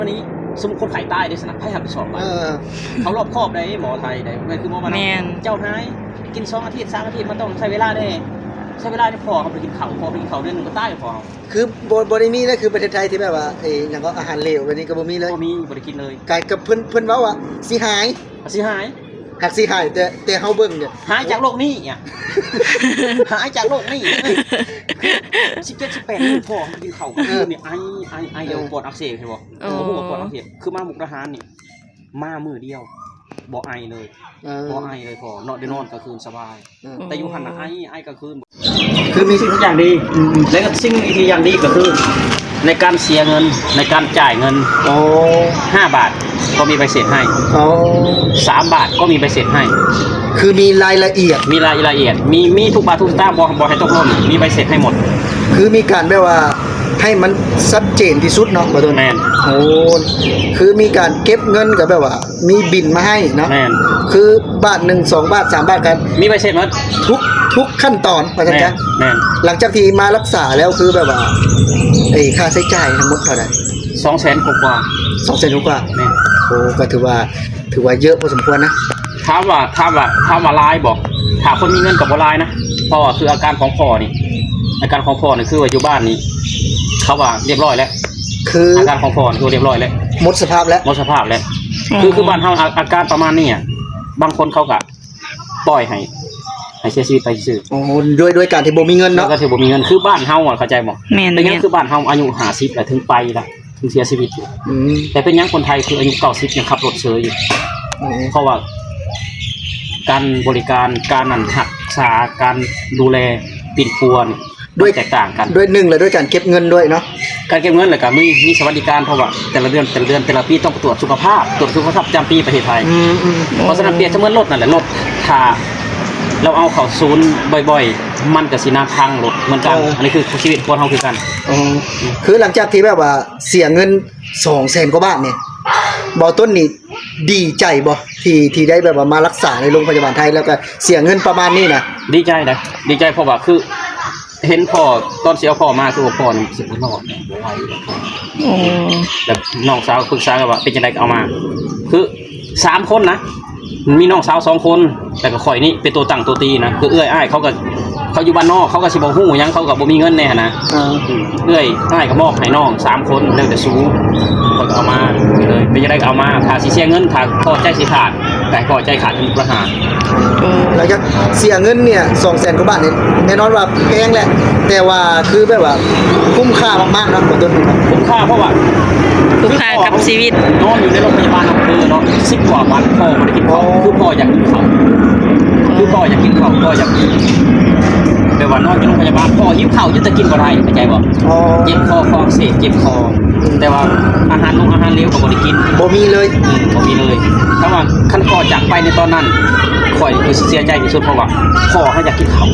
ອັນນີ້ສົມມຸດຄົນໄຂ້ຕາຍເດ້ຊັ້ນນະ ໃຜຮັບຜິດຊອບບາດ? ເອີ ເຂົາລອບຄອບໄດ໋ ໝໍໄທໄດ໋ ແມ່ນຄືໝໍວ່ານະ ແມ່ນ ເຈົ້າຫາຍ ກິນສອງອາທິດ ສາມອາທິດ ມັນຕ້ອງໃຊ້ເວລາແດ່ ໃຊ້ເວລາແດ່ ພໍ່ເຮົາບໍ່ໄດ້ກິນເຂົ້າ ພໍ່ບໍ່ໄດ້ກິນເຂົ້າ ເດືອນໜຶ່ງກໍຕາຍພໍ່ເຮົາ. ຄືບໍ່ ບໍ່ໄດ້ມີເດ້ ຄືປະເທດໄທທີ່ແບບວ່າ ເອີ ຫຍັງກໍອາຫານເລວແບບນີ້ກໍບໍ່ມີເລີຍ ບໍ່ມີ ບໍ່ໄດ້ກິນເລີຍ ກາຍກັບເພິ່ນ ເພິ່ນເວົ້າວ່າຊິຫາຍ ຊິຫາຍ ຫາກຊິຫາຍ ແຕ່ ແຕ່ເຮົາເບິ່ງນີ້ ຫາຍຈາກໂລກນີ້ອະ ຫາຍຈາກໂລກນີ້ ສິບເຈັດ ສິບແປດ ພໍ່ເຮົາກິນເຂົ້າ ເອີ ຄືນີ້ໄອ ໄອ ໄອ ແລ້ວປອດອັກເສບ ເຫັນບໍ່? ເອີ ບໍ່ຮູ້ວ່າປອດອັກເສບ ຄືມາມຸກດາຫານນີ້ ມາມື້ດຽວ ບໍ່ໄອເລີຍ ເອີ ບໍ່ໄອເລີຍພໍ່ເນາະ ໄດ້ນອນກາງຄືນສະບາຍ ເອີ ແຕ່ຢູ່ຫັ້ນນະໄອ ໄອກາງຄືນ ຄືມີສິ່ງທີ່ຢ່າງດີ ອືມໆ ແລະ ກໍສິ່ງທີ່ຢ່າງດີກໍຄື ໃນການເສຍເງິນ ໃນການຈ່າຍເງິນ ໂອ້ ຫ້າບາດກໍມີໃບເສັດໃຫ້ ໂອ້ ສາມບາດກໍມີໃບເສັດໃຫ້ ຄືມີລາຍລະອຽດ ມີລາຍລະອຽດ ມີ ມີທຸກບາດທຸກສະຕາງ ບໍ່ ບໍ່ໃຫ້ຕົກຫຼົ່ນ ມີໃບເສັດໃຫ້ໝົດ ຄືມີການແບບວ່າ ໃຫ້ມັນຊັດເຈນທີ່ສຸດເນາະ ບໍ່ໂດນ ແມ່ນ ໂອ້ ຄືມີການເກັບເງິນກໍແບບວ່າ ມີບິນມາໃຫ້ເນາະ ແມ່ນ ຄືບາດໜຶ່ງ ສອງບາດ ສາມບາດ ກໍມີໃບເສັດໝົດ ທຸກ ທຸກຂັ້ນຕອນວ່າຊັ້ນຊະ ແມ່ນ ແມ່ນ ຫຼັງຈາກທີ່ມາລັກສາແລ້ວ ຄືແບບວ່າ ໄອ້ຄ່າໃຊ້ຈ່າຍທັງໝົດເທົ່າໃດ? ສອງແສນກວ່າ ສອງແສນກວ່າ ແມ່ນ ໂອ້ ກໍຖືວ່າ ຖືວ່າເຍອະພໍສົມຄວນນະ ຖາມວ່າ ຖາມວ່າ ຖາມວ່າຫຼາຍບໍ່? ຖ້າຄົນມີເງິນກໍບໍ່ຫຼາຍນະ ເພາະວ່າຄືອາການຂອງພໍ່ນີ້ ອາການຂອງພໍ່ນີ້ ຄືວ່າຢູ່ບ້ານນີ້ ເຂົາວ່າລຽບຮ້ອຍແລ້ວ ຄືອາການຂອງພໍ່ນີ້ຄືລຽບຮ້ອຍແລ້ວ ໝົດສະພາບແລ້ວ ໝົດສະພາບແລ້ວ ອືມ ຄື ຄືບ້ານເຮົາ ອາ ອາການປະມານນີ້ອະ ບາງຄົນເຂົາກໍປ່ອຍໃຫ້ ໃຫ້ເສຍຊີວິດໄປຊື່ໆ ໂອ້ ດ້ວຍ ດ້ວຍການທີ່ບໍ່ມີເງິນເນາະ ດ້ວຍການທີ່ບໍ່ມີເງິນ ຄືບ້ານເຮົາອະ ເຂົ້າໃຈບໍ່? ແມ່ນ ແມ່ນ ຄືບ້ານເຮົາອາຍຸຫ້າສິບແລ້ວ ເຖິງໄປລະ ເຖິງເສຍຊີວິດຢູ່ ອືມ ແຕ່ເປັນຫຍັງຄົນໄທຄືອາຍຸເກົ້າສິບຍັງຂັບລົດເຊີຍຢູ່? ອືມ ເພາະວ່າການບໍລິການ ການນັ້ນ ຮັກສາ ການດູແລປິ່ນປົວນີ້ ດ້ວຍ ມັນແຕກຕ່າງກັນ ດ້ວຍໜຶ່ງ ແລະ ດ້ວຍການເກັບເງິນດ້ວຍເນາະ ການເກັບເງິນ ແລ້ວກໍມີ ມີສະຫວັດດີການ ເພາະວ່າແຕ່ລະເດືອນ ແຕ່ລະເດືອນ ແຕ່ລະປີຕ້ອງໄປຕວດສຸຂະພາບ ຕວດສຸຂະພາບປະຈຳປີປະເທດໄທ ອືມໆ ເພາະສະນັ້ນ ປຽບສະເໝືອນລົດນັ້ນແຫຼະ ລົດຖ້າ ລາວເອົາເຂົ້າສູນບ່ອຍໆ ມັນກໍຊິໜ້າພັງລົດເໝືອນກັນ ອໍ ອັນນີ້ຄືຊີວິດຄົນເຮົາຄືກັນ ອໍ ຄືຫຼັງຈາກທີ່ແບບວ່າເສຍເງິນສອງແສນກວ່າບາດນີ້ ບໍ່ຕົ້ນນີ້ດີໃຈບໍ່ ທີ່ ທີ່ໄດ້ແບບວ່າມາລັກສາໃນໂຮງພະຍາບານໄທ ແລ້ວກໍເສຍເງິນປະມານນີ້ນະ? ດີໃຈນະ ດີໃຈ ເພາະວ່າຄື ເຫັນພໍ່ ຕອນຊິເອົາພໍ່ມາ ຄືວ່າພໍ່ນີ້ຊິບໍ່ລອດ ບໍ່ໄຫວ ໂອ້ ແບບນ້ອງສາວປຶກສາກັນວ່າເປັນຈັ່ງໃດກໍເອົາມາ ຄືສາມຄົນນະ ມີນ້ອງສາວສອງຄົນ ແລ້ວກໍຂ້ອຍນີ້ເປັນຕົວຕັ້ງຕົວຕີນະ ຄືເອື້ອຍອ້າຍເຂົາກໍ ເຂົາຢູ່ບ້ານນອກ ເຂົາກໍຊິບໍ່ຮູ້ຫຍັງ ເຂົາກໍບໍ່ມີເງິນແດ່ຫັ້ນນະ ອ່າ ເອື້ອຍອ້າຍກໍມອບໃຫ້ນ້ອງສາມຄົນ ແລ້ວແຕ່ສູ ຂ້ອຍກໍເອົາມາເລີຍ ເປັນຈັ່ງໃດກໍເອົາມາ ຖ້າຊິເສຍເງິນ ຖ້າພໍໃຈຊິຂາດ ແຕ່ພໍໃຈຂາດເປັນບັນຫາ ເອີ ຫຼັງຈາກເສຍເງິນເນີ້ຍ ສອງແສນກວ່າບາດນີ້ ແນ່ນອນວ່າແພງແຫຼະ ແຕ່ວ່າຄືແບບວ່າຄຸ້ມຄ່າມາກໆເນາະ ບໍ່ຕົ້ນ ຄຸ້ມຄ່າ ເພາະວ່າ ຄຸ້ມຄ່າກັບຊີວິດ ນອນຢູ່ໃນໂຮງພະຍາບານອຳເພີເນາະ ສິບກວ່າວັນ ພໍ່ບໍ່ໄດ້ກິນເຂົ້າ ອໍ ຄືພໍ່ຢາກກິນເຂົ້າ ຄືພໍ່ຢາກກິນເຂົ້າ ພໍ່ຢາກ ແບບວ່ານອນຢູ່ໂຮງພະຍາບານ ພໍ່ຫິວເຂົ້າຢູ່ ແຕ່ກິນບໍ່ໄດ້ ເຂົ້າໃຈບໍ່? ອໍ ເຈັບຄໍ ຄໍອັກເສບ ເຈັບຄໍ ແຕ່ວ່າອາຫານລົງອາຫານເລວກໍບໍ່ໄດ້ກິນ ບໍ່ມີເລີຍ ອືມ ບໍ່ມີເລີຍ ຖ້າວ່າຄັນພໍ່ຈາກໄປໃນຕອນນັ້ນ ຂ້ອຍນີ້ຄືຊິເສຍໃຈທີ່ສຸດ ເພາະວ່າພໍ່ເຮົາຢາກກິນເຂົ້າ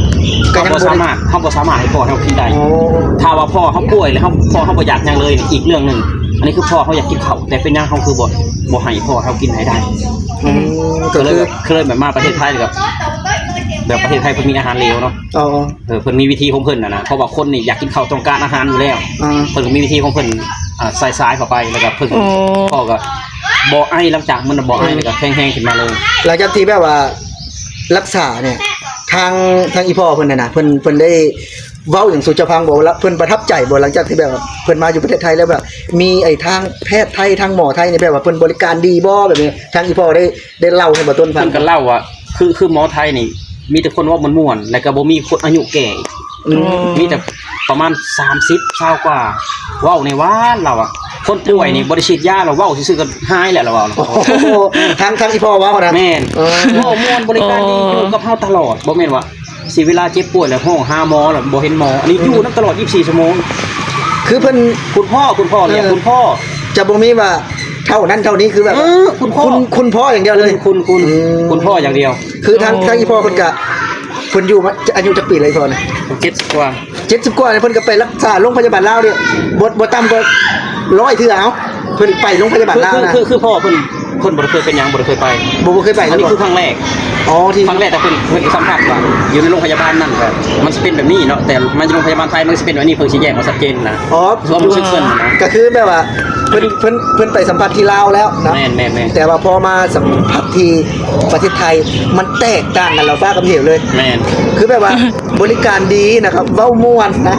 ກໍຍັງບໍ່ ເຮົາບໍ່ສາມາດ ເຮົາບໍ່ສາມາດໃຫ້ພໍ່ເຮົາກິນໄດ້ ອໍ ຖ້າວ່າພໍ່ເຮົາປ່ວຍແລ້ວ ເຮົາ ພໍ່ເຮົາບໍ່ຢາກຫຍັງເລີຍ ອີກເລື່ອງໜຶ່ງ ອັນນີ້ຄືພໍ່ເຮົາຢາກກິນເຂົ້າ ແຕ່ເປັນຫຍັງເຮົາຄືບໍ່ ບໍ່ໃຫ້ພໍ່ເຮົາກິນໃຫ້ໄດ້ ອືມ ກໍເລີຍແບບ ກໍເລີຍແບບມາປະເທດໄທ ແລ້ວກໍແບບປະເທດໄທເພິ່ນມີອາຫານເລວເນາະ ອໍ ເອີ ເພິ່ນມີວິທີຂອງເພິ່ນຫັ້ນນະ ເພາະວ່າຄົນນີ້ຢາກກິນເຂົ້າ ຕ້ອງການອາຫານຢູ່ແລ້ວ ອ່າ ເພິ່ນກໍມີວິທີຂອງເພິ່ນ ອ່າ ສາຍໆເຂົ້າໄປ ແລ້ວກໍເພິ່ນ ໂອ້ ກໍ ກໍບໍ່ໄອ ຫຼັງຈາກມັນບໍ່ໄອ ອືມ ແລ້ວກໍແຂງແຮງຂຶ້ນມາເລີຍ ຫຼັງຈາກທີ່ແບບວ່າລັກສາເນີ້ຍ ທາງ ທາງອີ່ພໍ່ເພິ່ນຫັ້ນນະ ເພິ່ນ ເພິ່ນໄດ້ເວົ້າຫຍັງສູ່ເຈົ້າຟັງບໍ່? ລະເພິ່ນປະທັບໃຈບໍ່? ຫຼັງຈາກທີ່ແບບວ່າເພິ່ນມາຢູ່ປະເທດໄທແລ້ວ ແບບມີໄອ້ທາງແພດໄທ ທາງໝໍໄທນີ້ ແບບວ່າເພິ່ນບໍລິການດີບໍ່? ແບບນີ້ ທາງອີ່ພໍ່ໄດ້ ໄດ້ເລົ່າໃຫ້ບ່າວຕົ້ນຟັງ ເພິ່ນກໍເລົ່າວ່າ ຄື ຄືໝໍໄທນີ້ ມີແຕ່ຄົນເວົ້າມ່ວນໆ ແລ້ວກໍບໍ່ມີຄົນອາຍຸແກ່ ອືມ ອໍ ມີແຕ່ປະມານສາມສິບ ຊາວກວ່າ ເວົ້າໃນຫວານລາວອະ ຄົນປ່ວຍນີ້ ອືມ ບໍ່ໄດ້ສີດຢາ ລາວເວົ້າຊື່ໆກໍຫາຍແລ້ວ ລາວເວົ້ານະ ໂອ້ໂຫ ທາງ ທາງອີ່ພໍ່ເວົ້ານະ ແມ່ນ ເອີ ເວົ້າມ່ວນ ບໍລິການດີ ອໍ ຢູ່ກັບເຮົາຕະຫຼອດ ບໍ່ແມ່ນວ່າ ຊິເວລາເຈັບປ່ວຍແລ້ວຮ້ອງຫາໝໍ ແລ້ວບໍ່ເຫັນໝໍ ອັນນີ້ ອືມ ຢູ່ນຳຕະຫຼອດ ຊາວສີ່ຊົ່ວໂມງ ຄືເພິ່ນ ຄຸນພໍ່ ຄຸນພໍ່ເລີຍ ເອີ ຄຸນພໍ່ ຈະບໍ່ມີວ່າເທົ່ານັ້ນເທົ່ານີ້ ຄືແບບ ເອີ ຄຸນພໍ່ ຄຸນ ຄຸນພໍ່ຢ່າງດຽວເລີຍ ຄຸນ ຄຸນ ອືມ ຄຸນພໍ່ຢ່າງດຽວ ຄືທາງ ອໍ ທາງອີ່ພໍ່ເພິ່ນກະ ເພິ່ນຢູ່ມາ ອາຍຸຈັກປີແລ້ວ ອີ່ພໍ່ນະ? ເຈັດສິບກວ່າ ເຈັດສິບກວ່າ ເພິ່ນກໍໄປລັກສາໂຮງພະຍາບານລາວເດ້ ບໍ່ ບໍ່ຕ່ຳກວ່າຮ້ອຍເທື່ອ ເອົາ ເພິ່ນໄປໂຮງພະຍາບານລາວນະ ຄື ຄື ຄືພໍ່ເພິ່ນ ຄົນບໍ່ໄດ້ເຄີຍເປັນຫຍັງ ບໍ່ໄດ້ເຄີຍໄປ. ບໍ່ ບໍ່ເຄີຍໄປ ອັນນີ້ຄືຄັ້ງແລກ. ອໍ ທີ່ ຄັ້ງແລກ ແຕ່ເພິ່ນ ເພິ່ນກໍສຳຜັດວ່າ ຢູ່ໃນໂຮງພະຍາບານນັ້ນກໍມັນຊິເປັນແບບນີ້ເນາະ, ແຕ່ມາຢູ່ໂຮງພະຍາບານໄທມັນຊິເປັນແບບນີ້, ເພິ່ນຊິແຍກອອກຊັດເຈນນະ. ອໍ ຄວາມຮູ້ສຶກເພິ່ນນະ ກໍຄືແບບວ່າເພິ່ນ ເພິ່ນ ເພິ່ນໄປສຳຜັດທີ່ລາວແລ້ວເນາະ. ແມ່ນໆໆ. ແຕ່ວ່າພໍມາສຳຜັດທີ່ປະເທດໄທ ມັນແຕກຕ່າງກັນລະຟ້າກັບເຫວເລີຍ. ແມ່ນ. ຄືແບບວ່າ ບໍລິການດີນະຄັບ ເວົ້າມ່ວນນະ,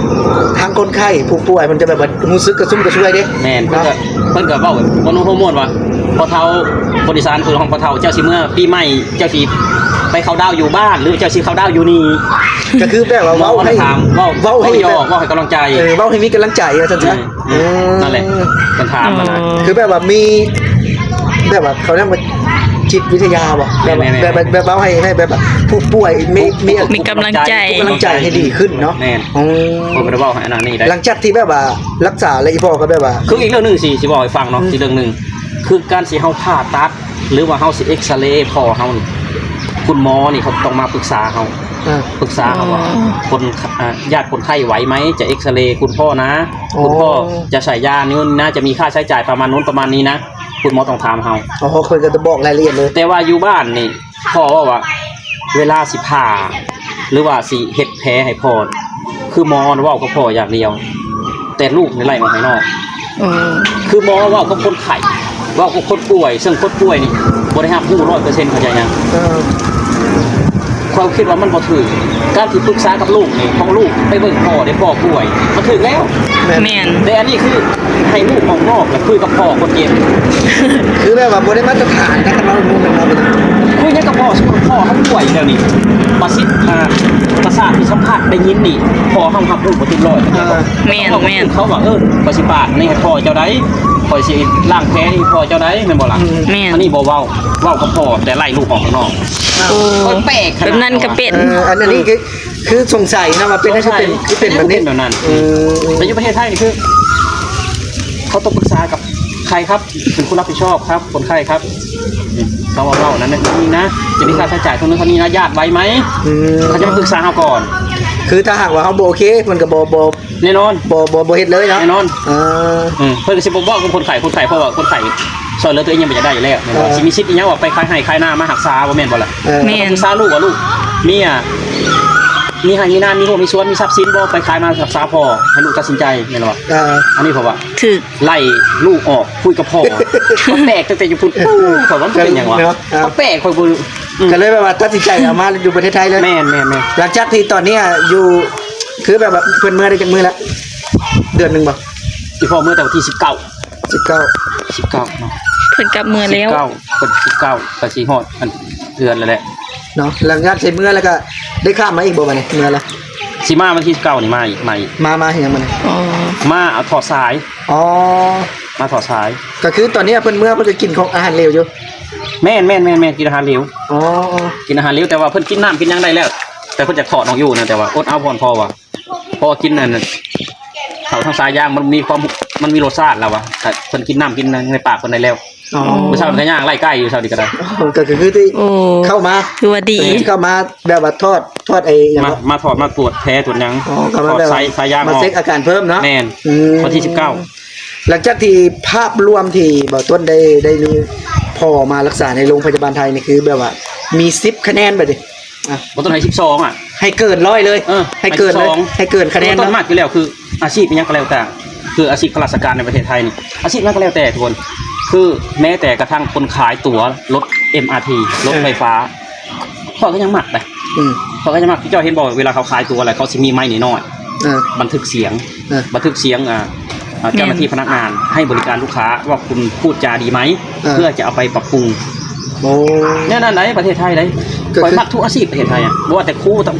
ທາງຄົນໄຂ້ຜູ້ປ່ວຍເພິ່ນຈະແບບວ່າຮູ້ສຶກກະຊຸ່ມກະຊວຍເດ້. ແມ່ນ. ເພິ່ນກໍ ເນາະ ເພິ່ນກໍເວົ້າມ່ວນໆວ່າ ພໍ່ເຖົ້າ ຄົນອີສານເພິ່ນຮ້ອງ ພໍ່ເຖົ້າ ເຈົ້າຊິເມືອປີໃໝ່ ເຈົ້າຊິໄປເຂົ້າດາວຢູ່ບ້ານ ຫຼືເຈົ້າຊິເຂົ້າດາວຢູ່ນີ້? ກໍຄືແບບວ່າເວົ້າໃຫ້ ເວົ້າໃຫ້ ເວົ້າໃຫ້ແບບ ເວົ້າໃຫ້ກຳລັງໃຈ. ເອີ ເວົ້າໃຫ້ມີກຳລັງໃຈວ່າຊັ້ນຊະ. ອືມ ເອີ ນັ້ນແຫຼະ ເພິ່ນຖາມຫັ້ນນະ. ອໍ ຄືແບບວ່າມີ ແບບວ່າເຂົາເອີ້ນວ່າຈິດວິທະຍາບໍ? ແບບວ່າ ແມ່ນໆໆ ແບບ ແບບ ແບບເວົ້າໃຫ້ ໃຫ້ແບບວ່າຜູ້ປ່ວຍມີ ມີ ມີກຳລັງໃຈ ມີກຳລັງໃຈໃຫ້ດີຂຶ້ນເນາະ. ແມ່ນ. ອໍ ເພິ່ນບໍ່ໄດ້ເວົ້າໃຫ້ອັນນັ້ນນີ້ໄດ໋. ຫຼັງຈາກທີ່ແບບວ່າລັກສາແລ້ວ ອີ່ພໍ່ກໍແບບວ່າ ຄືອີກເລື່ອງໜຶ່ງຊິ ຊິເວົ້າໃຫ້ຟັງເນາະ. ອືມ ອີກເລື່ອງໜຶ່ງ ຄືການທີ່ເຮົາຜ່າຕັດ ຫຼືວ່າເຮົາຊິເອັກຊະເລພໍ່ເຮົານີ້ ຄຸນໝໍນີ້ເຂົາຕ້ອງມາປຶກສາເຮົາ. ອ່າ ປຶກສາເຮົາວ່າ ອໍ ຄົນ ອ່າ ຍາດຄົນໄຂ້ໄຫວໄໝ? ຈະເອັກຊະເລຄຸນພໍ່ນະ, ອໍ ຄຸນພໍ່ຈະໃສ່ຢາໂນ່ນນະ, ຈະມີຄ່າໃຊ້ຈ່າຍປະມານໂນ້ນປະມານນີ້ນະ, ຄຸນໝໍຕ້ອງຖາມເຮົາ. ອໍ ເພິ່ນກໍຈະບອກລາຍລະອຽດເລີຍ. ແຕ່ວ່າຢູ່ບ້ານນີ້ ພໍ່ເວົ້າວ່າ ເວລາຊິຜ່າ ຫຼືວ່າຊິເຮັດແຜໃຫ້ພໍ່ ຄືໝໍເວົ້າກັບພໍ່ຢ່າງດຽວ, ແຕ່ລູກນີ້ໄລ່ອອກຂ້າງນອກ. ເອີ ຄືໝໍເວົ້າກັບຄົນໄຂ້ ເວົ້າກັບຄົນປ່ວຍ, ເຊິ່ງຄົນປ່ວຍນີ້ບໍ່ໄດ້ຮັບຮູ້ຮ້ອຍເປີເຊັນ ເຂົ້າໃຈຍັງ? ເອີ ຂ້ອຍຄິດວ່າມັນບໍ່ຖືກ. ການທີ່ປຶກສາກັບລູກນີ້ ຂອງລູກໄປເບິ່ງພໍ່ເດ້, ພໍ່ປ່ວຍ ມັນຖືກແລ້ວ. ແມ່ນ ແມ່ນ. ແຕ່ອັນນີ້ຄືໃຫ້ລູກອອກນອກ ແລ້ວຄຸຍກັບພໍ່ຄົນເຈັບ. ຄືແບບວ່າບໍ່ໄດ້ມາດຕະຖານນະ ຄັນເວົ້າໃນມຸມແມ່ນເນາະ. ຄຸຍຫຍັງກັບພໍ່? ສົມມຸດວ່າພໍ່ເຮົາປ່ວຍແນວນີ້ ປະສິດ ອ່າ ປະສາດທີ່ສຳຜັດໄດ້ຍິນນີ້ ພໍ່ເຮົາຮັບຮູ້ບໍ່ເຕັມຮ້ອຍ. ເອີ ແມ່ນ ແມ່ນ. ເຂົາວ່າ ເອີ ຂ້ອຍຊິປາດນີ້ໃຫ້ພໍ່ເຈົ້າໃດ, ຂ້ອຍຊິລ້າງແຜນີ້ໃຫ້ພໍ່ເຈົ້າໃດ, ແມ່ນບໍ່ລະ? ອືມ ແມ່ນ. ອັນນີ້ບໍ່ເວົ້າ ເວົ້າກັບພໍ່ ແຕ່ໄລ່ລູກອອກຂ້າງນອກ. ໂອ້ ແປກຂະໜາດ ແບບນັ້ນກໍເປັນ. ເອີ ອັນ ອັນນີ້ຄື ຄືສົງໄສນະວ່າເປັນ ສົງໄສ ຄືເປັນ ຄືເປັນແບບນີ້ ເປັນແບບນັ້ນ. ເອີ ແຕ່ຢູ່ປະເທດໄທນີ້ຄື ເຂົາຕ້ອງປຶກສາກັບໃຄຄັບ ເປັນຄົນຮັບຜິດຊອບຄັບ ຄົນໄຂ້ຄັບ. ອືມ ເຂົາເວົ້ານັ້ນນີ້ນະ ຈະມີຄ່າໃຊ້ຈ່າຍເທົ່ານັ້ນເທົ່ານີ້ນະ, ຍາດໄຫວໄໝ? ອືມ ເຂົາຈະມາປຶກສາເຮົາກ່ອນ. ຄືຖ້າຫາກວ່າເຮົາບໍ່ໂອເຄ ເພິ່ນກໍບໍ່ ບໍ່ ແນ່ນອນ ບໍ່ ບໍ່ ບໍ່ເຮັດເລີຍເນາະ. ແນ່ນອນ. ເອີ ອືມ ເພິ່ນກໍຊິບໍ່ບອກກັບຄົນໄຂ້ ຄົນໄຂ້ ເພາະວ່າຄົນໄຂ້ຊ່ວຍເຫຼືອຕົວເອງຍັງບໍ່ຢາກໄດ້ຢູ່ແລ້ວ ແມ່ນບໍ່? ເອີ ຊິມີສິດອີ່ຫຍັງວ່າໄປຂາຍໄຮ່ຂາຍນາມາຮັກສາ ບໍ່ແມ່ນບໍ່ລະ? ເອີ ແມ່ນ. ປຶກສາລູກວ່າ ລູກມີ ອ່າ ມີໄຮ່ມີນາ ມີຮົ້ວມີສວນ ມີຊັບສິນບໍ່? ໄປຂາຍມາຮັກສາພໍ່ ໃຫ້ລູກຕັດສິນໃຈ ແມ່ນບໍ່? ເອີ ອັນນີ້ເພາະວ່າ ຖືກ ໄລ່ລູກອອກ ຄຸຍກັບພໍ່ ເຂົາແປກຕັ້ງແຕ່ຢູ່ພຸ້ນ. ໂອ້ ຂ້ອຍວ່າມັນເປັນຫຍັງວະ? ເນາະ ເຂົາແປກ ຂ້ອຍບໍ່ ອືມ ກໍເລີຍແບບວ່າຕັດສິນໃຈເອົາມາຢູ່ປະເທດໄທເລີຍ. ແມ່ນໆໆ. ຫຼັງຈາກທີ່ຕອນນີ້ຢູ່ ຄືແບບວ່າເພິ່ນເມືອໄດ້ຈັກມື້ລະ? ເດືອນໜຶ່ງບໍ່? ອີ່ພໍ່ເມືອແຕ່ວັນທີສິບເກົ້າ ສິບເກົ້າ ສິບເກົ້າເນາະ ເພິ່ນກັບເມືອແລ້ວ ສິບເກົ້າ ເພິ່ນສິບເກົ້າ ກໍຊິຮອດອັນເດືອນແລ້ວແຫຼະເນາະ. ຫຼັງຈາກທີ່ເມືອແລ້ວກໍໄດ້ຂ້າມມາອີກບໍ່ບັດນີ້? ເມືອແລ້ວ ຊິມາວັນທີສິບເກົ້ານີ້ ມາອີກ ມາອີກ ມາ ມາເຮັດຫຍັງບັດນີ້? ອໍ ມາເອົາຖອດສາຍ. ອໍ ມາຖອດສາຍ. ກໍຄືຕອນນີ້ເພິ່ນເມືອ ເພິ່ນກໍກິນຂອງ ອາຫານເຫຼວຢູ່? ແມ່ນໆໆໆ ກິນອາຫານເຫຼວ. ອໍ ກິນອາຫານເຫຼວ ແຕ່ວ່າເພິ່ນກິນນ້ຳກິນຫຍັງໄດ້ແລ້ວ ແຕ່ເພິ່ນຢາກຖອດອອກຢູ່ນະ ແຕ່ວ່າອົດເອົາກ່ອນ ເພາະວ່າ ເພາະວ່າກິນອັນນັ້ນ ເຂົ້າທາງສາຍຢາງ ມັນມີຄວາມ ມັນມີລົດຊາດແລ້ວວ່າ ຖ້າເພິ່ນກິນນ້ຳກິນຫຍັງໃນປາກເພິ່ນໄດ້ແລ້ວ. ອໍ ມື້ເຊົ້ານີ້ກໍຍ່າງໄລ່ໄກ່ຢູ່ ເຊົ້ານີ້ກໍໄດ້. ອໍ ກໍ ກໍຄືທີ່ ໂອ້ ເຂົ້າມາ ຖືວ່າດີ ເອີ ເຂົ້າມາແບບວ່າຖອດ ຖອດໄອ້ຫຍັງ ມາ ເນາະ ມາຖອດມາກວດແຜກວດຫຍັງ. ອໍ ກໍມາແບບວ່າ ໃສ່ສາຍຢາງ ມາເຊັກອາການເພີ່ມເນາະ. ແມ່ນ. ອືມ ວັນທີສິບເກົ້າ. ຫຼັງຈາກທີ່ພາບລວມທີ່ບ່າວຕົ້ນໄດ້ ໄດ້ມີພໍ່ມາລັກສາໃນໂຮງພະຍາບານໄທນີ້ ຄືແບບວ່າມີສິບຄະແນນບັດນີ້? ອ່ະ ບ່າວຕົ້ນໃຫ້ສິບສອງ ອ່ະ ໃຫ້ເກີນຮ້ອຍເລີຍ. ເອີ ໃຫ້ເກີນເລີຍ ໃຫ້ສິບສອງ ໃຫ້ເກີນຄະແນນ. ບ່າວຕົ້ນມັກຢູ່ແລ້ວ ຄືອາຊີບອີ່ຫຍັງກໍແລ້ວແຕ່ ຄືອາຊີບຂ້າລາຊະການໃນປະເທດໄທນີ້ ອາຊີບຫຍັງກໍແລ້ວແຕ່ທຸກຄົນ ຄືແມ້ແຕ່ກະທັ່ງຄົນຂາຍຕົ໋ວລົດເອັມອາທີ ລົດ ເອີ ໄຟຟ້າ ຂ້ອຍກໍຍັງມັກໄດ໋. ອືມ ຂ້ອຍກໍຍັງມັກ. ເຈົ້າເຫັນບໍ່ ເວລາເຂົາຂາຍຕົ໋ວແລ້ວ ເຂົາຊິມີໄມ້ນ້ອຍໆ ເອີ ບັນທຶກສຽງ ເອີ ບັນທຶກສຽງ ອ່າ ອ່າ ເຈົ້າໜ້າທີ່ພະນັກງານໃຫ້ບໍລິການລູກຄ້າວ່າຄຸນພູດຈາດີໄໝ? ເອີ ເພື່ອຈະເອົາໄປປັບປຸງ. ໂອ້ ແນວນັ້ນໃດ໋ ປະເທດໄທໃດ໋. ຂ້ອຍມັກທຸກອາຊີບປະເທດໄທ ບໍ່ວ່າແຕ່ຄູ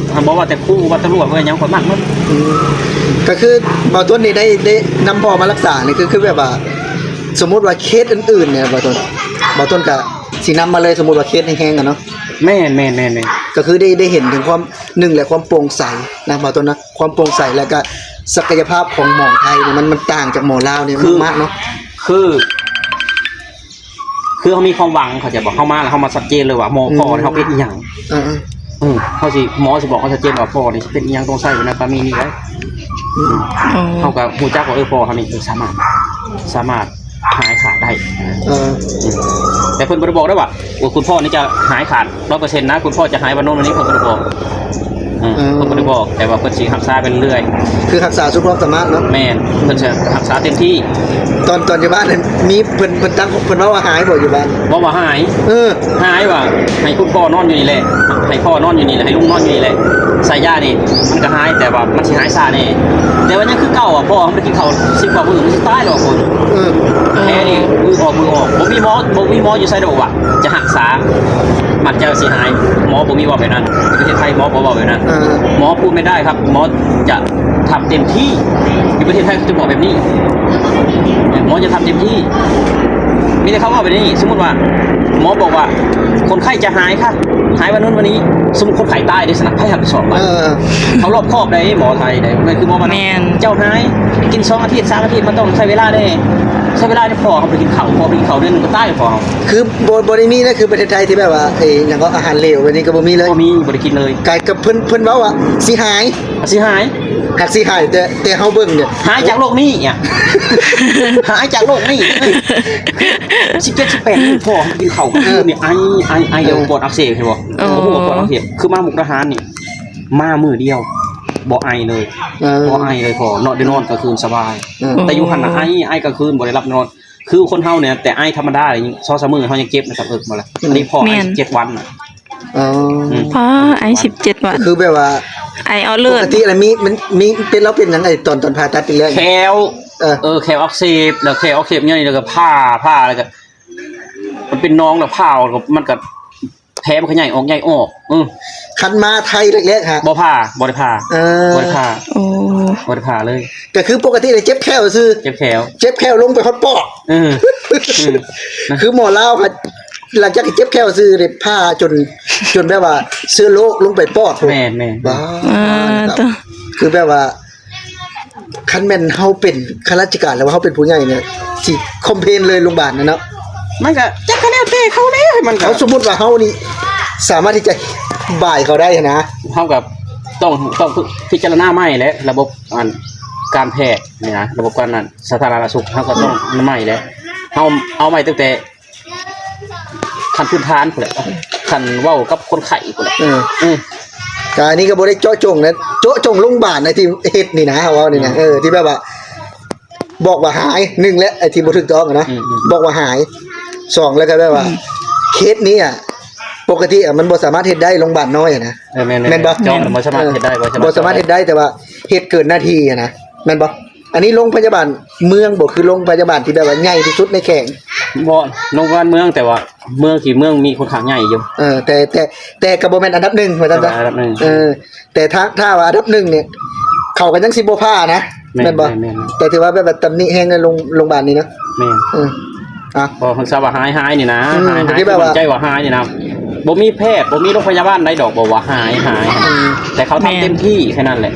ບໍ່ວ່າແຕ່ຄູ ວ່າຕຳຫຼວດ ວ່າຫຍັງ ຂ້ອຍມັກໝົດ. ອືມ ກໍຄືບ່າວຕົ້ນນີ້ໄດ້ ໄດ້ນຳພໍ່ມາລັກສານີ້ ຄື ຄືແບບວ່າ ສົມມຸດວ່າເຄສອື່ນໆນີ້ ບ່າວຕົ້ນ ບ່າວຕົ້ນກໍຊິນຳມາເລີຍ. ສົມມຸດວ່າເຄສແຮງໆ ອະເນາະ. ແມ່ນໆໆໆ. ກໍຄືໄດ້ ໄດ້ເຫັນເຖິງຄວາມ ໜຶ່ງແຫຼະ ຄວາມໂປ່ງໃສນະ ບ່າວຕົ້ນນະ ຄວາມໂປ່ງໃສ ແລ້ວກໍສັກກະຍະພາບຂອງໝໍໄທນີ້ ມັນ ມັນຕ່າງຈາກໝໍລາວນີ້ ຄື ມາກໆເນາະ. ຄື ຄືເຮົາມີຄວາມຫວັງ ເຂົ້າໃຈບໍ່? ເຮົາມາແລ້ວເຮົາມາຊັດເຈນເລີຍວ່າໝໍພໍ່ ອືມ ເຮົາເປັນອີ່ຫຍັງ. ເອີໆ ເອີ ເຮົາຊິ ໝໍຊິບອກເຮົາຊັດເຈນວ່າພໍ່ນີ້ຊິເປັນອີ່ຫຍັງ ຕ້ອງໃຊ້ໄວ້ໃນປາມີນີ້ໄດ໋. ອືມ ອໍ ເຮົາກໍຮູ້ຈັກວ່າ ເອີ ພໍ່ເຮົານີ້ ເອີ ສາມາດ ສາມາດ ຫາຍຂາດໄດ້. ເອີ ອືມ ແຕ່ເພິ່ນບໍ່ໄດ້ບອກເດ້ວ່າ ໂອ້ ຄຸນພໍ່ນີ້ຈະຫາຍຂາດຮ້ອຍເປີເຊັນນະ ຄຸນພໍ່ຈະຫາຍວັນໂນ້ນວັນນີ້ ເພິ່ນບໍ່ໄດ້ບອກ. ອືມ ເອີ ເພິ່ນບໍ່ໄດ້ບອກ ແຕ່ວ່າເພິ່ນຊິຮັກສາໄປເລື້ອຍໆ ຄືຮັກສາສຸດຄວາມສາມາດເນາະ. ແມ່ນ ເພິ່ນຈະຮັກສາເຕັມທີ່. ຕອນ ຕອນຢູ່ບ້ານນັ້ນ ມີເພິ່ນ ເພິ່ນຕັ້ງ ເພິ່ນເວົ້າວ່າຫາຍບໍ່ຢູ່ບ້ານ? ເວົ້າວ່າຫາຍ. ເອີ ຫາຍວ່າ ໃຫ້ຄຸນພໍ່ນອນຢູ່ນີ້ແຫຼະ ໃຫ້ພໍ່ນອນຢູ່ນີ້ແຫຼະ ໃຫ້ລຸງນອນຢູ່ນີ້ແຫຼະ ໃສ່ຢານີ້ ມັນກໍຫາຍ ແຕ່ວ່າມັນຊິຫາຍຊ້າແດ່ ແຕ່ວ່າຍັງຄືເກົ່າອະ. ພໍ່ມັນໄປກິນເຂົ້າສິບກວ່າມື້ ມັນຊິຕາຍແລ້ວຄົນ. ເອີ ແຜນີ້ມືອອກມືອອກ ບໍ່ມີໝໍ ບໍ່ມີໝໍຢູ່ໃສດອກວ່າຈະຮັກສາ ມັນຈະຊິຫາຍ. ໝໍບໍ່ມີເວົ້າແບບນັ້ນ ຢູ່ປະເທດໄທໝໍບໍ່ເວົ້າແບບນັ້ນ. ເອີ ໝໍພູດແມ່ນໄດ້ຄັບ ໝໍຈະທຳເຕັມທີ່. ຢູ່ປະເທດໄທເຂົາຈະບອກແບບນີ້ ໝໍຈະທຳເຕັມທີ່ ມີແຕ່ເຂົາເວົ້າແບບນີ້. ສົມມຸດວ່າໝໍບອກວ່າ ຄົນໄຂ້ຈະຫາຍຄ່ະ ຫາຍວັນໂນ້ນວັນນີ້ ສົມມຸດຄົນໄຂ້ຕາຍເດ້ຊັ້ນນະ ໃຜຮັບຜິດຊອບ? ເອີ ເຂົາລອບຄອບໄດ໋ ໝໍໄທໄດ໋ ບໍ່ແມ່ນຄືໝໍບ້ານເຮົາ. ເຈົ້າຫາຍ ກິນສອງອາທິດ ສາມອາທິດ ມັນຕ້ອງໃຊ້ເວລາເດ້ ໃຊ້ເວລາ. ພໍ່ເຮົາໄປກິນເຂົ້າ ພໍ່ໄປກິນເຂົ້າເດືອນໜຶ່ງກໍຕາຍ ພໍ່ເຮົາ. ຄືບໍ່ ບໍ່ໄດ້ມີນະ ຄືປະເທດໄທທີ່ແບບວ່າ ເອີ ຫຍັງກໍອາຫານເຫຼວແບບນີ້ກໍບໍ່ມີເລີຍ. ບໍ່ມີ ບໍ່ໄດ້ກິນເລີຍ. ກາຍກັບເພິ່ນ ເພິ່ນເວົ້າວ່າຊິຫາຍ ຊິຫາຍ ຫາກຊິຫາຍ ແຕ່ ແຕ່ເຮົາເບິ່ງນີ້ ຫາຍຈາກໂລກນີ້ອະ ຫາຍຈາກໂລກນີ້. ສິບເຈັດ ສິບແປດ ພໍ່ກິນເຂົ້າ ເອີ ມື້ຄືນນີ້ ໄອ ໄອ ໄອ ແລ້ວປອດອັກເສບ ເຫັນບໍ່? ໂອ້ ປອດອັກເສບ ຄືມາມຸກດາຫານນີ້ ມາມື້ດຽວ ບໍ່ໄອເລີຍ. ເອີ ບໍ່ໄອເລີຍພໍ່ເນາະ ໄດ້ນອນກາງຄືນສະບາຍ. ເອີ ແຕ່ຢູ່ຫັ້ນນະ ອືມ ໄອ ໄອກາງຄືນ ບໍ່ໄດ້ຫຼັບນອນ. ຄືຄົນເຮົານີ້ ແຕ່ໄອທຳມະດາ ສອງສາມມື້ເຮົາຍັງເຈັບນະ ສຳເອິກໝົດລະ. ອືມ ອັນນີ້ພໍ່ໄອ ແມ່ນ ສິບເຈັດວັນນະ. ອໍ ອືມ ພໍ່ໄອສິບເຈັດວັນ ກໍຄືແບບວ່າໄອເອົາເລີດ. ປົກກະຕິລະມີ ມັນມີເປັນ ລາວເປັນຫຍັງ ໄອ້ຕອນ ຕອນຜ່າຕັດປີແລກ? ແຂ້ວ ເອີ ເອີ ແຂ້ວອັກເສບ ແລ້ວແຂ້ວອັກເສບໃຫຍ່ ແລ້ວກໍຜ່າ ຜ່າ ແລ້ວກໍມັນເປັນໜອງ ແລ້ວຜ່າ ມັນກໍ ແຜມັນກໍໃຫຍ່ອອກ ໃຫຍ່ອອກ. ເອີ ຄັນມາໄທແລກໆ ຫະ ບໍ່ຜ່າ ບໍ່ໄດ້ຜ່າ. ເອີ ບໍ່ໄດ້ຜ່າ. ໂອ້ ບໍ່ໄດ້ຜ່າເລີຍ. ກໍຄືປົກກະຕິເລີຍ ເຈັບແຂ້ວຊື່ ເຈັບແຂ້ວ ເຈັບແຂ້ວລົງໄປຮອດປອດ. ເອີ ເອີ ນະ ຄືໝໍລາວຫັ້ນ ຫຼັງຈາກທີ່ເຈັບແຂ້ວຊື່ ໄດ້ຜ່າຈົນ ຈົນແບບວ່າເຊື້ອໂລກລົງໄປປອດພຸ້ນ. ແມ່ນໆ ວ້າ ເອີ ຕະ ຄືແບບວ່າ ຄັນແມ່ນເຮົາເປັນຂ້າລາຊະການ ຫຼືວ່າເຮົາເປັນຜູ້ໃຫຍ່ນີ້ ຊິຄອມເພນເລີຍໂລງບານນະເນາະ. ມັນກະຈັກກະແລ້ວແຕ່ເຂົາແຫຼະ ມັນກະ ເຮົາສົມມຸດວ່າເຮົານີ້ສາມາດທີ່ຈະບາຍເຂົາໄດ້ຫັ້ນນະ. ເຮົາກະຕ້ອງ ຕ້ອງພິຈາລະນາໃໝ່ແຫຼະ ລະບົບ ອັນ ການແພດນີ້ນະ ລະບົບການນັ້ນ ສາທາລະນະສຸກ ເຮົາກະຕ້ອງ ອືມ ໃໝ່ແຫຼະ. ເຮົາເອົາໃໝ່ຕັ້ງແຕ່ ຂັ້ນພື້ນຖານພຸ້ນແຫຼະ ຂັ້ນເວົ້າກັບຄົນໄຂ້ພຸ້ນແຫຼະ. ເອີ ເອີ ກະອັນນີ້ກໍບໍ່ໄດ້ເຈາະຈົງນະ ເຈາະຈົງໂລງບານນະ ທີ່ເຮັດນີ້ນະ ເຮົາເວົ້ານີ້ນະ. ອືມ ເອີ ທີ່ແບບວ່າບອກວ່າຫາຍ ໜຶ່ງແຫຼະ ໄອ້ທີ່ບໍ່ຖືກຕ້ອງນະ. ອືມໆ ບອກວ່າຫາຍ ສອງ ແລ້ວກໍແບບວ່າ ອືມ ເຄສນີ້ອະ ປົກກະຕິອະ ມັນບໍ່ສາມາດເຮັດໄດ້ໂລງບານນ້ອຍນະ. ເອີ ແມ່ນໆ ແມ່ນບໍ່? ເຈາະ ແມ່ນ ບໍ່ສາມາດເຮັດໄດ້ ບໍ່ສາມາດເຮັດໄດ້ ແຕ່ວ່າເຮັດເກີນໜ້າທີ່ຫັ້ນນະ ແມ່ນບໍ່? ອັນນີ້ໂລງພະຍາບານເມືອງບໍ່ ຄືໂລງພະຍາບານທີ່ແບບວ່າໃຫຍ່ທີ່ສຸດໃນແຂວງ? ບໍ່ ໂລງພະຍາບານເມືອງ ແຕ່ວ່າເມືອງ ທີ່ເມືອງມີຄ່ອນຂ້າງໃຫຍ່ຢູ່. ເອີ ແຕ່ ແຕ່ ແຕ່ກໍບໍ່ແມ່ນອັນດັບໜຶ່ງວ່າຊັ້ນຊະ. ອັນດັບໜຶ່ງ ເອີ ແຕ່ຖ້າ ຖ້າວ່າອັນດັບໜຶ່ງນີ້ ເຂົາກໍຍັງຊິບໍ່ຜ່ານະ. ແມ່ນ ແມ່ນບໍ່? ແມ່ນໆ ແຕ່ຖືວ່າແບບວ່າຕຳໜິແຮງໃນໂລງ ໂລງບານນີ້ເນາະ. ແມ່ນ ເອີ ອ່ະ ບໍ່ ເພິ່ນຊາວ່າຫາຍ ຫາຍນີ້ນະ ອືມ ຫາຍ ທີ່ແບບວ່າ ໝັ້ນໃຈວ່າຫາຍນີ້ນະ ບໍ່ມີແພດ ບໍ່ມີໂຮງພະຍາບານໃດດອກ ບອກວ່າຫາຍ ຫາຍ. ອືມ ແຕ່ເຂົາທຳ ແມ່ນ ເຕັມທີ່ແຄ່ນັ້ນແຫຼະ.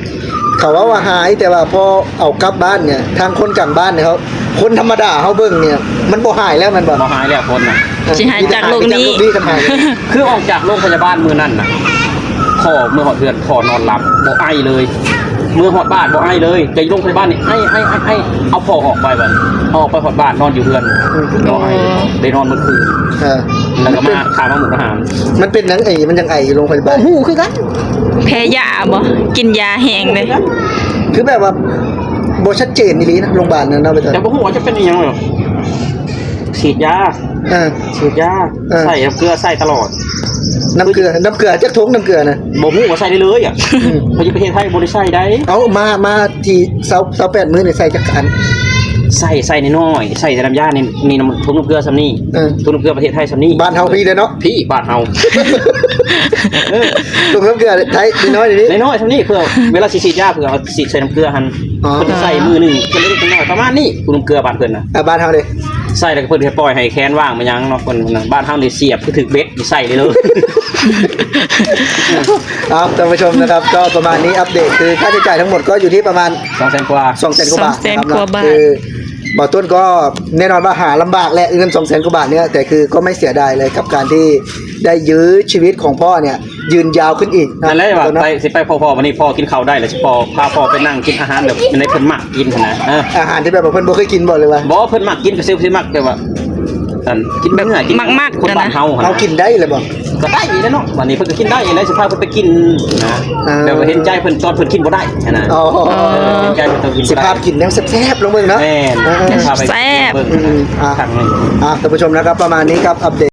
ເຂົາເວົ້າວ່າຫາຍ ແຕ່ວ່າພໍເອົາກັບບ້ານນີ້ ທາງຄົນກາງບ້ານນີ້ເຂົາ ຄົນທຳມະດາເຮົາເບິ່ງນີ້ ມັນບໍ່ຫາຍແລ້ວແມ່ນບໍ່? ບໍ່ຫາຍແລ້ວຄົນນະ ເອີ ຊິຫາຍຈາກໂລກນີ້ ມີແຕ່ຫາຍຈາກໂລກນີ້ກັນຫາຍ. ຄືອອກຈາກໂລງພະຍາບານມື້ນັ້ນນະ ພໍ່ເມືອຮອດເຮືອນ ພໍ່ນອນຫຼັບ ບໍ່ໄອເລີຍ. ເມືອຮອດບ້ານບໍ່ໄອເລີຍ ແຕ່ຢູ່ໂລງພະຍາບານນີ້ ໄອ ໄອ ໄອ ໄອ ເອົາພໍ່ອອກໄປບັດ ເອົາອອກໄປຮອດບ້ານ ນອນຢູ່ເຮືອນ ອືມ ບໍ່ໄອ ໄດ້ນອນມື້ຄືນ. ເອີ ແລ້ວກໍມາ ຂ້າມມາມຸກດາຫານ. ມັນເປັນຫຍັງໄອ ມັນຈັ່ງໄອຢູ່ໂລງພະຍາບານ? ບໍ່ຮູ້ຄືກັນ ແພ້ຢາບໍ? ກິນຢາແຮງເດ້ ຄືແບບວ່າບໍ່ຊັດເຈນອີ່ຫຼີນະ ໂລງບານນັ້ນເນາະ. ແຕ່ບໍ່ຮູ້ວ່າຈະເປັນອີ່ຫຍັງດອກ ສີດຢາ ເອີ ສີດຢາ ເອີ ໃສ່ນ້ຳເກືອ ໃສ່ຕະຫຼອດ. ນ້ຳເກືອ ນ້ຳເກືອຈັກຖົງ ນ້ຳເກືອນະ? ບໍ່ຮູ້ວ່າໃສ່ໄດ້ເລີຍອະ. ອືມ ເພາະຢູ່ປະເທດໄທບໍ່ໄດ້ໃສ່ໄດ໋. ເອົາ ມາ ມາທີ່ຊາວ ຊາວແປດມື້ນີ້ໃສ່ຈັກອັນ? ໃສ່ ໃສ່ນ້ອຍໆ ໃສ່ແຕ່ນ້ຳຢາໃນ ໃນຖົງນ້ຳເກືອສ່ຳນີ້. ເອີ ຖົງນ້ຳເກືອປະເທດໄທສ່ຳນີ້. ບ້ານເຮົາພີ້ເດ້ເນາະ ພີ້ບ້ານເຮົາ. ເອີ ຖົງນ້ຳເກືອໄທນ້ອຍໆນີ້ ນ້ອຍໆສ່ຳນີ້ ເພື່ອເວລາຊິສີດຢາ ເພື່ອເອົາສີດໃສ່ນ້ຳເກືອຫັ້ນ. ອໍ ເພິ່ນໃສ່ມື້ໜຶ່ງ ເພິ່ນເລັກໆນ້ອຍໆປະມານນີ້ ຖົງນ້ຳເກືອບ້ານເພິ່ນນະ. ອ່າ ບ້ານເຮົາເດ້? ໃສ່ແລ້ວກໍເພິ່ນຊິປ່ອຍໃຫ້ແຂນວ່າງມາຫຍັງເນາະ ເພິ່ນນະ. ບ້ານເຮົານີ້ສຽບຄືຖືກເບັດໃສ່ເລີຍ. ເອົາ ທ່ານຜູ້ຊົມນະຄັບ ກໍປະມານນີ້ ອັບເດດຄືຄ່າໃຊ້ຈ່າຍທັງໝົດກໍຢູ່ທີ່ປະມານສອງແສນກວ່າ ສອງແສນກວ່າບາດ ສອງແສນກວ່າບາດນະຄັບ. ຄືບ່າວຕົ້ນກໍແນ່ນອນວ່າຫາລຳບາກແຫຼະ ເງິນສອງແສນກວ່າບາດເນີ້ຍ ແຕ່ຄືກໍໄມ່ເສຍດາຍເລີຍກັບການທີ່ໄດ້ຢື້ຊີວິດຂອງພໍ່ເນີ້ຍ ຢືນຍາວຂຶ້ນອີກນະ. ນັ້ນແຫຼະວ່າໄປ ຊິໄປພໍ້ໆ ວັນນີ້ພໍ່ກິນເຂົ້າໄດ້ແລ້ວ ຊິພໍ້ ພາພໍ່ໄປນັ່ງກິນອາຫານແບບໃນເພິ່ນມັກກິນຫັ້ນນະ. ເອີ ອາຫານທີ່ແບບວ່າເພິ່ນບໍ່ເຄີຍກິນບໍ່ ຫຼືວ່າ? ບໍ່ ເພິ່ນມັກກິນ ກໍຊິ ຊິມັກແບບວ່າ ອັນກິນເນື້ອ ແບບ ກິນ ມັກໆ ຄົນບ້ານເຮົາ ຫັ້ນນະ ເຮົາກິນໄດ້ແລ້ວບໍ່? ກໍໄດ້ແລ້ວເນາະ ບັດນີ້ເພິ່ນກໍກິນໄດ້ແລ້ວ ຊິພາເພິ່ນໄປກິນນະ ເອີ ແບບວ່າເຫັນໃຈເພິ່ນ ຕອນເພິ່ນກິນບໍ່ໄດ້ຫັ້ນນະ ອໍ ເອີ ເຫັນໃຈເພິ່ນຕ້ອງກິນບໍ່ໄດ້ ຊິພາກິນແນວແຊບໆ ລອງເບິ່ງເນາະ ແມ່ນ ເອີ ພາໄປ ແຊບ ເບິ່ງ ອືມ ອ່ະ ຄັ້ງໜຶ່ງ ອ່ະ ທ່ານຜູ້ຊົມນະຄັບ ປະມານນີ້ກັບອັບເດດ